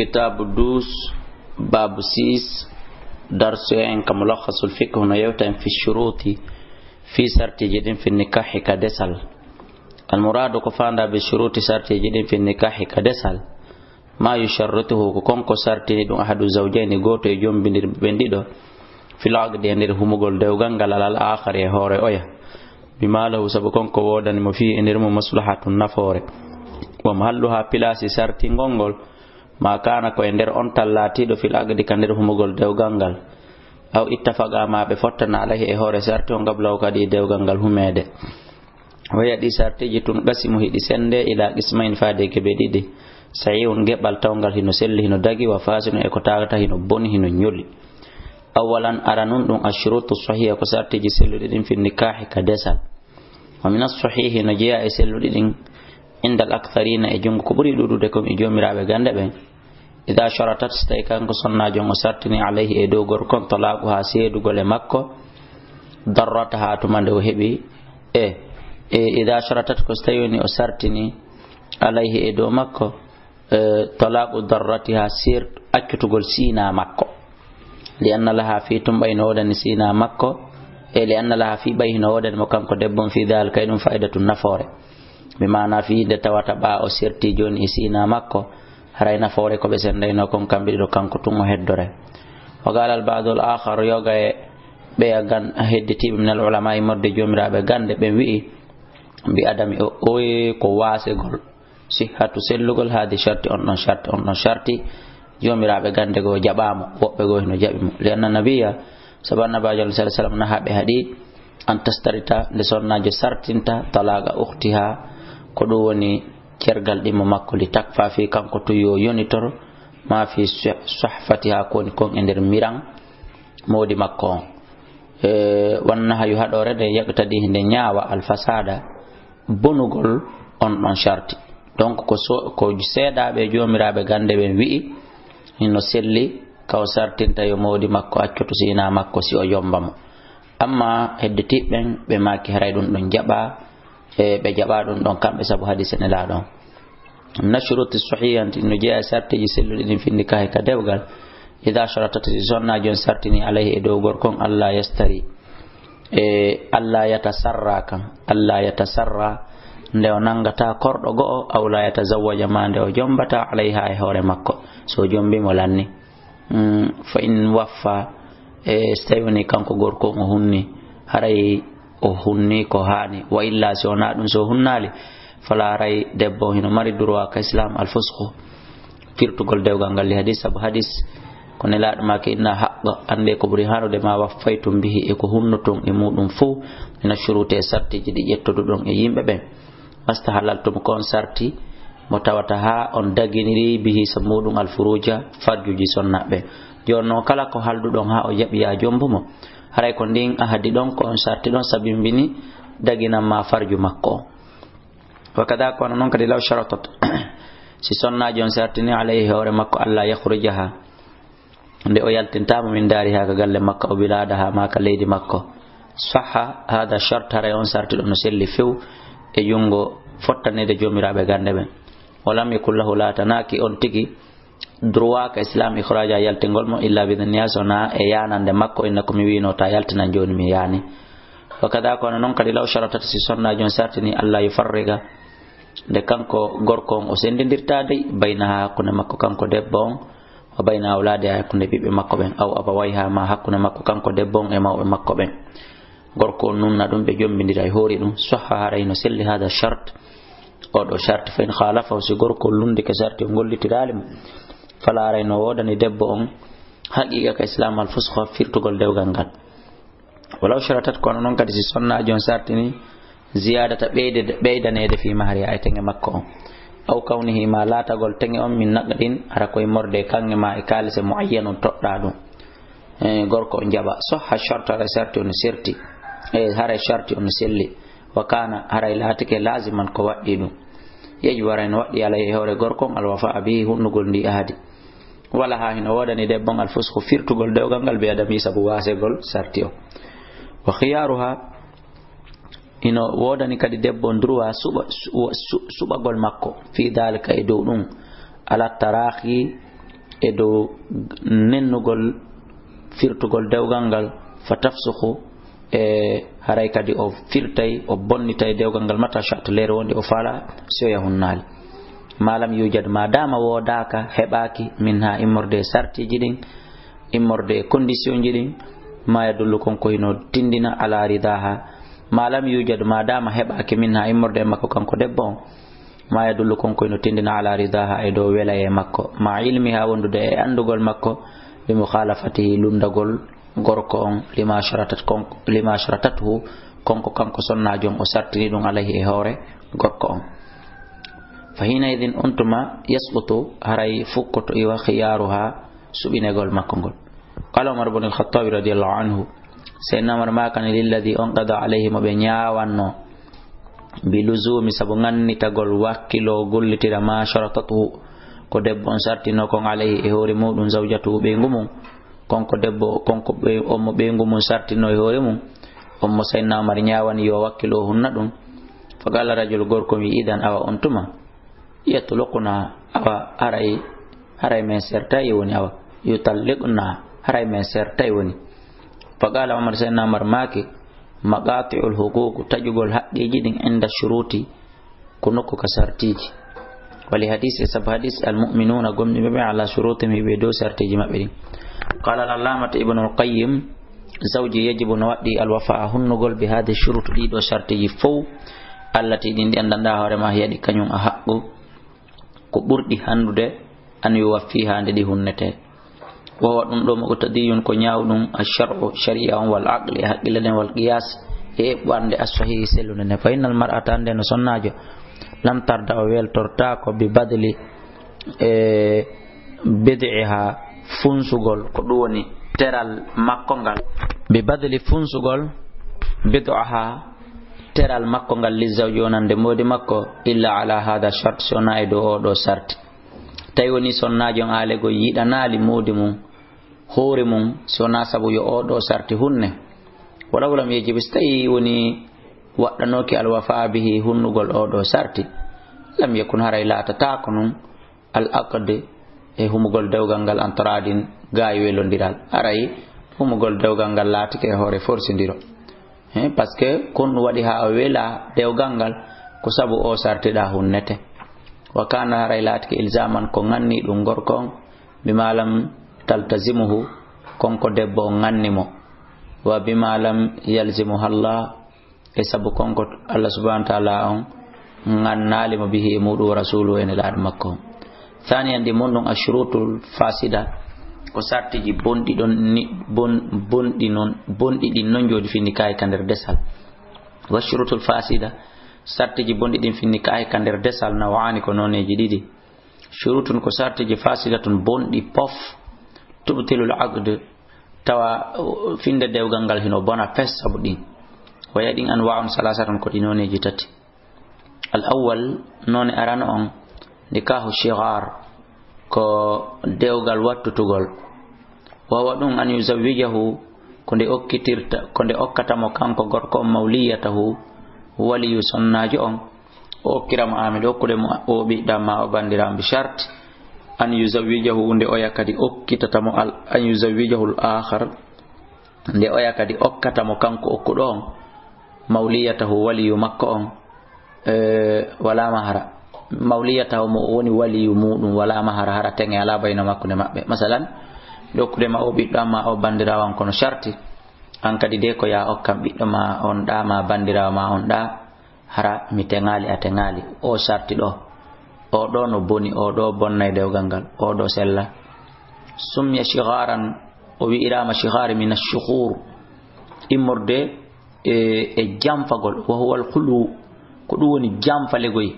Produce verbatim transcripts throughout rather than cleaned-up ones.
Kitaabu douze, baabu six, darsu en ka Mulakhasul Fiqh no yewta en fi shuruti, fi sartiji ɗin fi nikahi ka desal. Al muradu ko fanda bi shuruti sartiji ɗin fi nikahi ka desal. Ma yusharrituhu ko konko sartini ɗum ahadu zawjayni gooto e jombindirɓe ɓen ɗiɗo. Fil aqdi e nder humugol dewgal ngal alal akhari e hoore oya. Bima lahu sabu konko woodani mo fi e nder mum maslahatun nafoore. Wa mahalluha pilasi sartingol ngol. Ma kana ko e nder on tan laatiiɗo fil aqdi ka nder humugol dewgal ngal. Aw ittafaqa ma ɓe fottana alayhi e hoore sarti on qablahu kadi dewgal ngal humeede. Waya ɗi sartiji tun qasimu hiɗi sende ila qismayn faade gebe ɗiɗi. Sahihun geɓal tawngal hino selli hino dagi wa fasidun e ko tagata hino boni hino ñoli. Awalan aranun ɗum ashurutu sahiha ko sartiji selluɗi ɗin fi nikahi ka desal. Wa min as-sahihi no jeya e selluɗi ɗin indal aktharina e jungo ko ɓuri ɗuɗude kon e jomiraɓe gande ɓen. Ida sharatat so tawi kanko sonnajo on o sartini alayhi e dow gorko on talaquha seedugol e makko darrataha tuma nde o heɓi e e ida sharatat ko so tawi woni o sartini alayhi e dow makko e talaqu darratiha seer accutugol sina makko. Li anna laha fi tun ɓay no woodani sina makko e li anna laha fi ɓay hino woodani mo kanko debbo on fi dhalika e ɗum faidatu nafoore. Bi maana fi nde tawata ɓa o serti joni e sina makko haray nafoore ko ɓe sendayno kon kamɓe ɗiɗo kanko tun o heddore. Wa qala al ba'du al akhar yoga e ɓeya gan hedditiɓe min al ulama e morde jomiraɓe gande ɓen wi'i bi adami o oye ko wasegol sihhatu sellugol hadi sharti on ɗon sharti on ɗon sharti. Jomiraɓe gande goo jaɓamo woɓɓe goo hino jaɓi mo li anna nabiya sabu annabajo alah salih sallam naha ɓe haɗi an tastarita nde sonnajo sartinta talaqa ukhtiha ko ɗum woni cergal ɗimmo makko li takfa fi kanko tun yo yonitor ma fi sah- sahfatiha ko woni kon e nder miran modi makko on. E wannaha yo haɗore nde yaqtadi nde ñaawa alfasada bonugol on ɗon sharti. Donc ko so ko seedaɓe jomiraɓe gande ɓen wi'i hino selli ka o sartinta yo modi makko accoto sina makko si o yomba mo. Amma hedditiɓɓen ɓe maki haray ɗum ɗon jaɓa e ɓe jaɓa ɗum ɗon kamɓe sabu hadise nelaɗo on. Min ashuruti sahihanti no jeeya e sartiji selluɗi ɗin fi nikahi ka dewgal. Ida sharatat si sonnajo on sartini alayhi e dow gorko on alla yastari e alla yatasarra kan alla yatasarra nde o nangata korɗo go'o aw la yatazawwaja ma nde o jombata alayha e hoore makko so o jombi mo lanni. Mm, fa in waffa e so tawi woni kanko gorko on o hunni haray o hunni ko haani wa illa si wona ɗum so o hunnaali fala haray debbo hino mari droit ka islam alfusqu firtugol dewgal ngal li hadis sabu hadis ko nelaɗo ma ke inna haqqa annde ko ɓuri hanude ma waffaytum bihi e ko hunnoton e muɗum fof mina shuruti e sartiji ɗi ƴettoduɗon e yimɓe ɓen. Mastahalaltum ko on sarti mo tawata ha on daginiri bihi sa muɗum alfuruja farjuji sonnaɓe. Joni noon kala ko halduɗon ha o jaɓi ya jombo mo haray ko ndin ahadi ɗon ko on sarti ɗon sabimbini daginan ma farju makko on. Wa kada kono noon kadi law sharatat si sonnaji on sartini alayhi hoore makko alla yakhrujaha nde o yaltintama min daari ha ka galle makko o bilada ha ma ka leydi makko. Sahha hada shart haray on sarti ɗo no selli few e jungo fottanede jomiraɓe gande ɓen. Walam yakun lahu latanaki on tigi droit ka islam ikhraja yaltingol mo illa bidniya sona e yanande makko inna ko mi wino ta yaltinan joni mi yani. Wa kada kono noon kadi law sharatat si sonnaji on sartini alla yufarriga nde kanko gorko on o sendidirta dey baynaha hakkunde makko kanko debbo on wa bayna awladi ha hakkunde ɓiɓɓe makko ɓen aw abawayha ma hakkunde makko kanko debbo on e mawɓe makko ɓen. Gorko on nunna ɗum ɓe jombidira e hoori ɗum sahha haray no selli hada shart. Oɗo shart fa in khalafahu si gorko on lundike sarti o gollitirali mo fala haray no wodani debbo on haqiqa ka islam al fusqa firtugol dewgal ngal. Walaw sharatat kono noon kadi si sonnajo on sartini ziyadata ɓeyde ɓeydanede fi mahri ay tenge makko on aw kawnihi ma laatagol tenge on min naqdin hara koye morde kange ma e kalise muayyanun toɗɗa ɗum. E gorko on jaɓa sohha sharta haray sarti on serti e haray sharti on selli wa kana haray laatike laziman ko waɗɗi ɗum. Yeji waray no waɗɗi alay e hoore gorko on alwafa bihi hunnugol ndi ahadi. Wala ha hino wodani debbo on alfusku firtugol dewgal ngal be adami sabu wasegol sarti o. Wa khiyaruha hino wodani kadi debbo on droit suɓa su- su- suɓagol makko fi dalika e dow ɗum ala tarahi e dow nennugol firtugol dewgal ngal, fa tafsuqu, e haray kadi o firtay, o bonnitay dewgal ngal, mata shaat, leere wonde o faala, si o yahunnaali. Ma lam yujad, ma dama woodaaka, heɓaaki, minha, immorde e sartiiji ɗin, immorde e condition ji ɗin, ma yadullu, kon ko hino tindina, ala ridaha, ma lam yujad, ma dama heɓaaki, minha, immorde e makko kanko debbo on, ma yadullu, kon ko hino tindina, ala ridaha, e dow welaye makko, ma ilmiha, wondude e andugol makko, bi mukhalafatihi, lundagol gorko on, lima sharatat, kon, lima sharatathu, kon ko kanko sonnaajo on o sartini ɗum, alayhi, e hoore gorko on. Fa hina idin, on tuma, yasqutu, haray fukkoto iwa, khiyaruha, suɓinegol makko ngol. Qala Umar ibn al-Khattab radiyallahu anhu, Seydina Umar maakani, lilladhi, on qada alayhi, mo ɓe ñaawanno, bi luzumi, sabu ngannitagol wakkilo gollitira, ma sharatatu, ko debbo on sartino kon, alayhi, e hoore muɗum, zawjatu, ɓeyngu mum, kon ko debbo, kon ko ɓe-, on mo ɓeyngu mum sartino e hoore mum, on mo Seydina Umar ñaawani yo wakkilo o hunna ɗum. Fa qala rajul, gorko wi, idan, awa on tuma, yatluquna, awa haray, haray men sertay woni, awa yutalliqna, haray men sertay woni. Fa qala Umar, Seydina Umar maaki, maqati'ul huquq, taƴugol haqqeeji ɗin, inda shuruti, ko nokku ka sartiiji. Wali hadis, e sabu hadis, al mu'minuna, gomɗinɓe ɓe, ala shurutihim, hiɓe dow sartiiji maɓɓe ɗin. Qala al allamatu Ibnul Qayyim, zawji yajibu, no waɗɗi, al wafa'a, hunnugol, bi hadi shurut, ɗiɗo sartiiji fow, allati, ɗin ɗi anndanɗa hoore ma, hiya, ɗi kañum a haqqu, ko ɓurɗi handude, an yuwaffiha, nde ɗi hunnete. Wa huwa, ɗum ɗo, muqtadiyun, ko ñaawɗum, ash-shar'u, shari'a on, wal aqli, e haqqille ɗen, wal qiyas, e eɓɓu annde, as-sahihi, sellunde nden. Fa innal mar'ata, annde no sonnaajo, lam tarda, o weltortaako, bi badli, e bid'iha, funsugol, ko ɗum woni teral makko ngal. Bi badli, funsugol, bid'aha, teral makko ngal, li zawji, wonande moodi makko, illa ala hada shart, si wonaa e dow oo ɗoo sarti. Tawi woni sonnaajo on alegol yiɗanaali moodi mum, hoore mum, si wonaa sabu yo oo ɗoo sarti hunne. Walaw lam yajib, si tawi woni waɗɗanooki al wafa bihi, hunnugol oo ɗoo sarti, lam yakun, haray laatataako nun, al aqd, e humugol dewgal ngal, an taradin, gaay welondiral. Haray humugol dewgal ngal laatike e hoore forsindiro. He, parce que kon ɗum waɗi haa o wela dewgal ngal, ko sabu o sartiɗa hunnete. Wa kana, haray laatike, ilzaman, ko ŋanni ɗum gorko on, bima lam taltazimuhu, kon ko debbo on ŋanni mo. Wa bima lam yalzimuha Allah, e sabu kon ko Allah subhanahu wa ta'ala on ŋannaali mo, bihi, e muɗum, wa rasuluhu, e nelaaɗo makko on. Thaniyan, ɗi mon ɗum, ashurutul fasida, ko sartiji bonɗi ɗon ni, bon-, bonɗi non, bonɗi ɗin non jooɗi finni kaay ka nder desal. Wa shurutul fasida, sartiji bonɗi ɗin finni kaay ka nder desal, naw'ani, ko nooneeji ɗiɗi. Shurutun, ko sartiji, fasidatun, bonɗi pof, tubtilul aqd, tawa, uh, finde dewgal ngal hino bona fes sabu ɗin. Waya ɗin anwa'un salasatun, ko ɗi nooneeji tati. Al awwal, noone arano on, nikahu shigar, ko dewgal wattutugol. Wa huwa ɗum, an yuzawwijahu, ko nde okkitirta, ko nde okkata mo kanko gorko on, mawliyatahu, waliyu sonnaajo on, o okkira mo, amin okkude mo o ɓiɗɗo ma o banndiraawo, bi shart an yuzawwijahu, nde oya kadi okkitata mo al-, an yuzawwijahu al akhar, nde oya kadi okkata mo kanko okkuɗo on, mawliyatahu, waliyu makko on, e, wala mahara. Mawliyatahu, mo woni waliyu muɗum, wala mahara, hara teŋe ala bayna makkunde maɓɓe. Masalan, nde okkude ma o ɓiɗɗo amma o banndiraawo an, kono sharti, an kadi de ko ya okkan ɓiɗɗo ma on ɗa, ma banndiraawo ma on ɗa, hara mi teŋaali, a teŋaali. O sarti ɗo, o ɗo no boni, o ɗo bonnay dewgal ngal, o ɗo sella. Summiya shigaran, o wi'irama shigari min ashugur, immorde e, e janfagol. Wa huwa alkhulu, ko ɗum woni janfalegoy,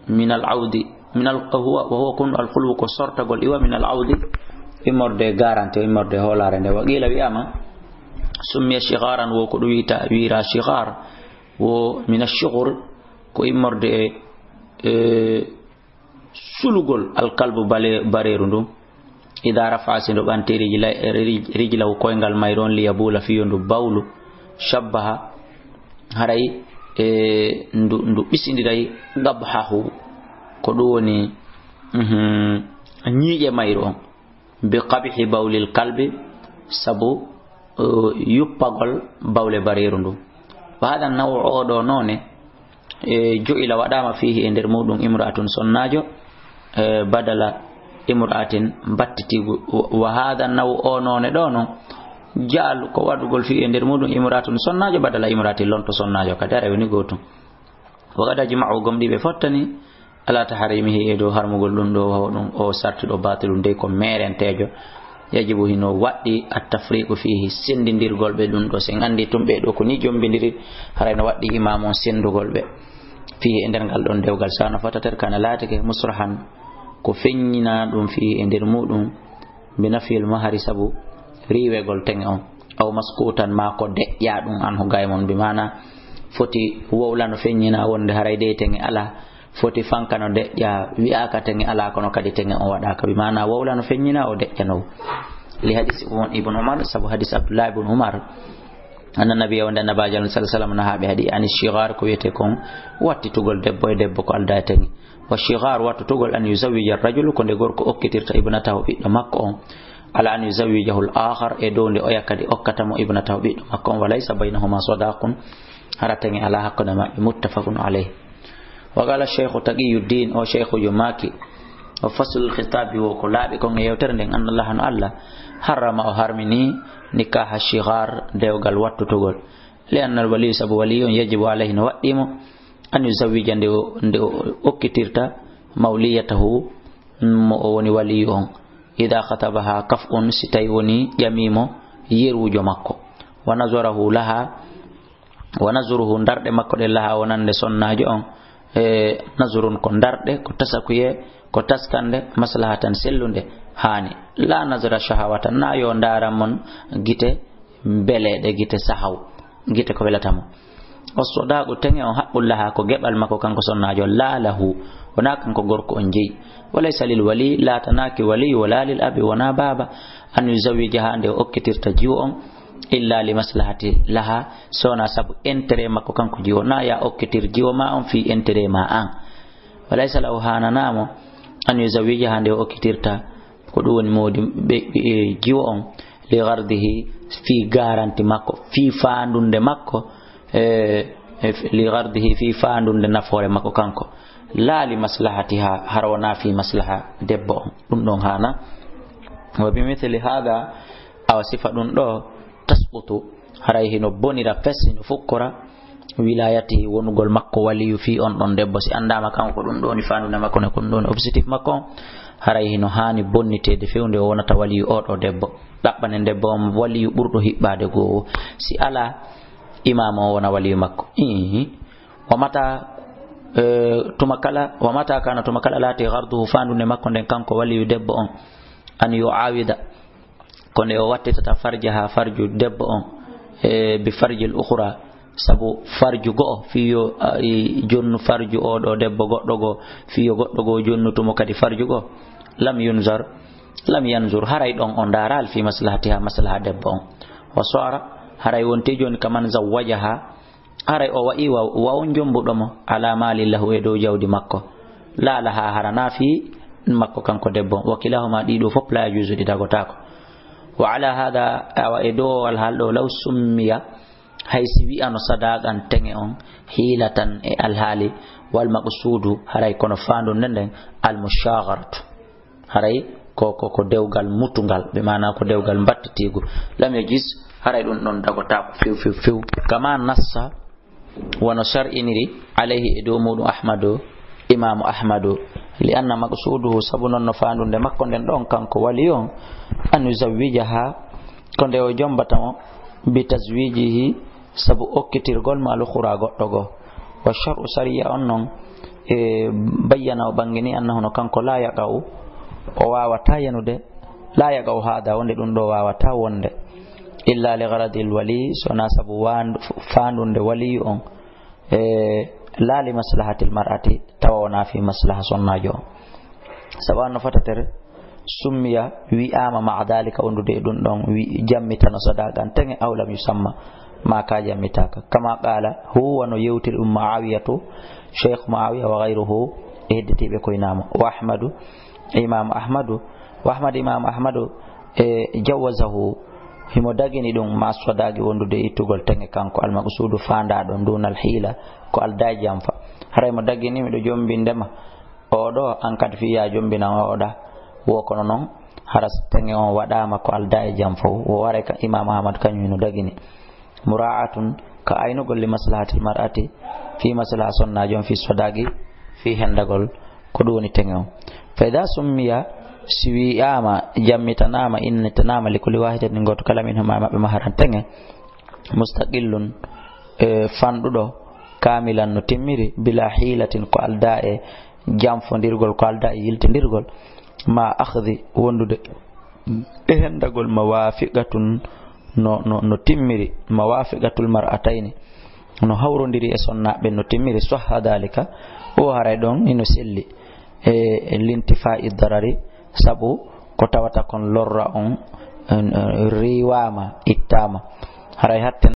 min al awdi, min al, huwa, wa huwa kun alkhulu, ko sortagol iwa, min al awdi, immorde e garanti, immorde e hoolare nde. Wa qila, wi'ama, summiya shigaran, wo ko ɗum wi'ita, wi'ira shigar, wo min ashugur, ko immorde e, e sulugol alkalbu bale-, bareeru ndun. Ida rafa, si ndu ɓanti rijla-, rij-, rijlahu, koyngal mayru on, liyabula, fiyo ndu bawlu, shabbaha, haray, e, ndu, ndu ɓisindiray, gabhahu, ko ɗum woni, mhm, ñiiƴe mayru on. bi qabhi bawlil kalbi, sabu, eh, yuppagol bawle bareeru ndu. Wa hada naw oo ɗoo noone, e, ju'ila waɗaama fiihi e nder muuɗum imra'atun sonnaajo, e, badala imra'atin battitiigu. Wa, wa hada naw oo noone ɗoo noon, ja'al ko waɗugol fiihi e nder muuɗum imra'atun sonnaajo badala imra'atin lonto sonnaajo kadi, haray woni gootum. Wa qad ajma'u, gomɗiiɓe fottani, ala tahrimihi, e dow harmugol ɗum ɗoo, wa huwa, ɗum o sarti ɗoo, batilun, dey ko meerenteejo. Yajibu, hino waɗɗi, at-tafriqu fiihi, senndindirgol ɓe ɗum ɗoo. Si en anndi tun ɓee ɗoo ko nii jombindiri, haray no waɗɗi imaamu on senndugol ɓe. Fiihi, e nder ngal ɗon dewgal, sa no fatater kana laatike musrahan, ko feññinaa ɗum fiihi e nder muuɗum, bi nafyil mahari, sabu riiwegol teŋe on, aw maskutan, maa ko deƴƴaa ɗum anhu gay mon, bi maana foti wowlano feññinaa wonde haray dey teŋe alaa, foti fankano deƴƴaa, wi'aaka teŋe alaa, kono kadi teŋe on waɗaaka, bi maana wowlano feññinaa o deƴƴanowo. Li hadis Ibn Umar, sabu hadis Abdullah ibn Umar, anna nabiyya, wonde annabaajo Allah sallallahu alaihi wasallam, nahaa, ɓe haɗi, ani shigar, ko wiyetee kon wattitugol debbo e debbo ko aldaa e teŋe. Wa shigar, wattutugol, an yuzawwija rajulu, ko nde gorko okkitirta ibnatahu, ɓiɗɗo makko on, ala an yuzawwijahu al-akhar, e dow nde oya kadi okkata mo ibnatahu, ɓiɗɗo makko on, wa laysa baynahuma sadaqun, hara teŋe alaa hakkunde maɓɓe, muttafaqun alayh. Wa qala Shaykhu Taqiyuddin, o Shaykhujo maaki, o faslul khitabi, wo ko laaɓi kon e yewtere nden, anna Allah, no Allah, harrama, o harmini, nikaha shigar, dewgal wattutugol. Li anna al-wali, sabu wali on, yajibu alayhi, no waɗɗi mo, an yuzawwija, nde o, nde o okkitirta, mawliyatahu, mo o woni waliyu on, ida khatabaha kaf'un, si tawi woni ƴamii mo yeruujo makko, wa nazarahu laha, wa nazruhu, ndarɗe makko ɗen, laha, wonande sonnaajo on, e nazrun, ko ndarɗe, ko tasakuye, ko taskande, maslahatan, sellunde, haani, la nazra shahawatan, na yo ndaaran mon gite mbeleeɗe, gite sahaw, gite ko welata mo. O sodaqu, teŋe on, haqqun laha, ko geɓal makko kanko sonnaajo, la lahu, wonaa kanko gorko on jeyi. Wa laysa lil wali, laatanaaki wali, wala lil abi, wonaa baaba, an yuzawwijaha, nde o okkitirta jiwo on, illa li maslahati laha, so wonaa sabu intérêt makko kanko jiwo. Na ya okkitir jiwo ma on fii intérêt ma an. Wa laysa lahu, haananaa mo, an yuzawwijaha, nde o okkitirta, ko ɗum woni moodi ɓe, ɓe, e, jiwo on, li gardihi, fii garanti makko, fii faandunde makko, e, e, li gardihi, fii faandunde nafoore makko kanko, laa li maslahatiha, hara wonaa fii maslaha debbo on. Ɗum ɗon haana. Wa bi mithli hada, awa sifa ɗum ɗo, tasqutu, haray hino bonira fes, hino fukkora, wilayatihi, wonugol makko waliyu fii on ɗon debbo. Si anndaama kanko ko ɗum ɗo woni faandunde makko, ne ko ɗum ɗo woni objectif makko on, haray hino haani bonniteede few nde o wonata waliyu oo ɗoo debbo. Ɗaɓɓanen debbo on waliyu ɓurɗo hiɓɓaade goo. Si alaa, imaamu o wona waliyu makko. Iihi. Wa mata, eh, tuma kala, wa mata kana, tuma kala laati garduhu, faandunde makko nden kanko waliyu debbo on, an yu'awida, ko nde o wattitata farjaha, farju debbo on, e, bi farjil ukhra, sabu farju go'o, fii yo, a, i, jonnu farju oo ɗoo debbo goɗɗo goo, fii yo goɗɗo goo jonnutu mo kadi farju goo. Lam yunzar, lam yanzur, haray ɗon o ndaaraali fii maslahatiha, maslaha debbo on. Wa sara, haray wonti jooni kaman zawwajaha, haray o wa'i wa, wa on jombuɗo mo, ala mali lahu, e dow jawdi makko. La laha, hara na fii makko kanko debbo. Wa kilahuma, ɗiɗo fof, la yajuzu, ɗi dagotaako. Wa ala hada, awa e dow alhaal ɗo, law summiya, hay si wi'ano sadaqan, teŋe on, hiilatan, e alhaali, wal maqsudu, haray kono faandu nden nden, al mushagaratu. Haray ko, ko, ko dewgal mutungal, bi maana ko dewgal mbattitiigu. Lam yajuz, haray ɗum ɗon dagotaako few, few, few. Kama nassa, wano shar'iniri, alayhi, e dow muɗum, Ahmadu, Imaamu Ahmadu, li anna maqsuduhu, sabu non no faandunde makko nden ɗon, kanko wali on, an yuzawwijaha, ko nde o jombata mo, bi tazwijihi, sabu okkitirgol ma al ukhra goɗɗo goo. Wa shar'u, sariya on non, e, bayyana, o ɓangini, annahu, no kanko, la yaqa'u, o waawata yanude, la yaqa'u hada, wonde ɗum ɗo waawata wonde, illa li gharadil wali, so na sabu waandu-, faandunde waliyu on, e, la li maslahatil mar'ati, tawa wona fi maslaha sonnaajo on. Sabu an no fatatere, summiya, wi'aama, ma'a dhalika, wondude e ɗum ɗon, wi-, jammitano sadaqan teŋe, aw lam yusamma, ma ka jammitaaka. Kama qala, huwa, no yewtiri ɗum Muawiyatu, Sheikh Muawiya, wa ghayruhu, e hedditiiɓe koynaama. Wa Ahmadu, Imam Ahmadu, Wa Ahmad, Imam Ahmadu, e, jawazahu, himo dagini ɗum, ma swadagi, wondude ittugol teŋe kanko, al maqsudu, faandaa ɗon, dunal hiila, ko aldaa e janfa. Haray mo dagini, miɗo jombinde ma, oɗo, an kadi fii yaa jombinan oɗa. Wo kono non, hara teŋe on waɗaama ko aldaa e janfa, wo waray ka Imam Ahmad kañum hino dagini. Mura'atun, ka aynugol li maslahatil mar'ati, fii maslaha sonnaajo on, fii swadagi, fii hendagol ko ɗum woni teŋe on. Fa ida summiya, si wi'aama, jammitanaama, innitanaama, li kulli wahidatin, gooto kala, minhuma, maɓɓe maharan teŋe, mustaqillun, e, fanɗuɗo, kamilan, no timmiri, bila hilatin, ko aldaa e janfondirgol, ko aldaa e yiltindirgol, ma akhdi, wondude e hendagol, mawafiqatun, no, no, no timmiri, mawafiqatul mar'atayni, no hawrondiri e sonnaaɓe, no timmiri, sahha dalika, o haray ɗon ino selli, e, e lintifa'i darari, sabu ko tawata kon lorra on, en, en, riiwaama, ittaama. Haray hatten